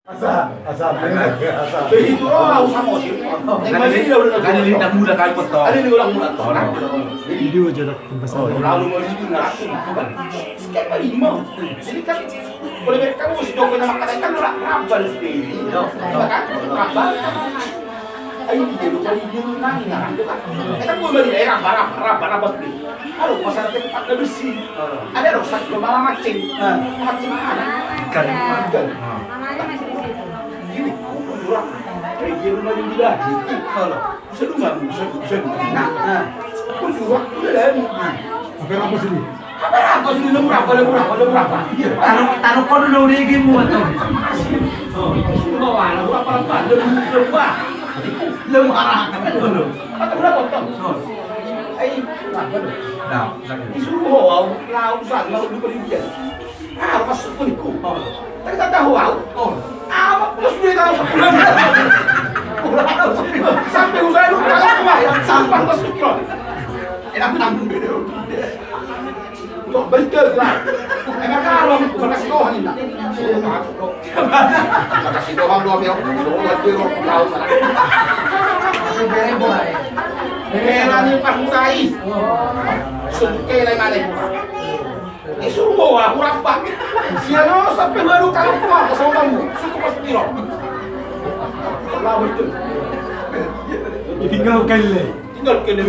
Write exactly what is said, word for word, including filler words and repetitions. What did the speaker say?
Asa, asa, asa. Begitu roha usah mau sih. Kan ini, kan ini anak muda kali betul. Ada di orang muda tuh. Video aja dah, pembahasan. Oh, lalu mau di sini langsung itu kan. Kan paling mau. Jadi kan boleh mereka mau si Joko nama kata kan ra-, rabal sih. Iya. Kan rabal. Ai dia lu kali dia lu nanya. Kan gue balik eh rabal rabal rabal rabal sih. Halo, masalah tempat na besi. Ada dong satu kepala mancing. Mancing mana? Ikan. Ikan. Ini kurang. Kayak dia rumah yang bilang. Halo. Sedungan, sedungan. Nah, nah. Kurang udah dah. Apa apa sini? Apa apa sini? Lemur apa? Lemur apa? Lemur apa? Iya. Taruh, taruh kau dulu di gimu atau? Oh, itu semua warna. Apa apa? Lemur, lemur apa? Lemur apa? Lemur apa? Lemur apa? Sorry. Ai, kenapa lu? Nah, disuruh ho au, lau san, lau di pendidikan. Ah, masuk pun ikut. Oh. Tapi tak tahu au. Oh. Ah, plus dia tahu sepuluh. Sampai usaha lu kalau rumah ya, sampah masuk ikut. Enak tanggung beda. Untuk berikut lah. Enak kalau berkasih Tuhan ini. Kasih doang dua mil. Sobat gue mau tahu sana. Hela ni pas mulai. Suke lai mana? Ini suruh bawa aku rapat. Siapa sampai baru kalau aku apa sama kamu? Suku pas piro. Lah betul. Tinggal kali. Tinggal kali.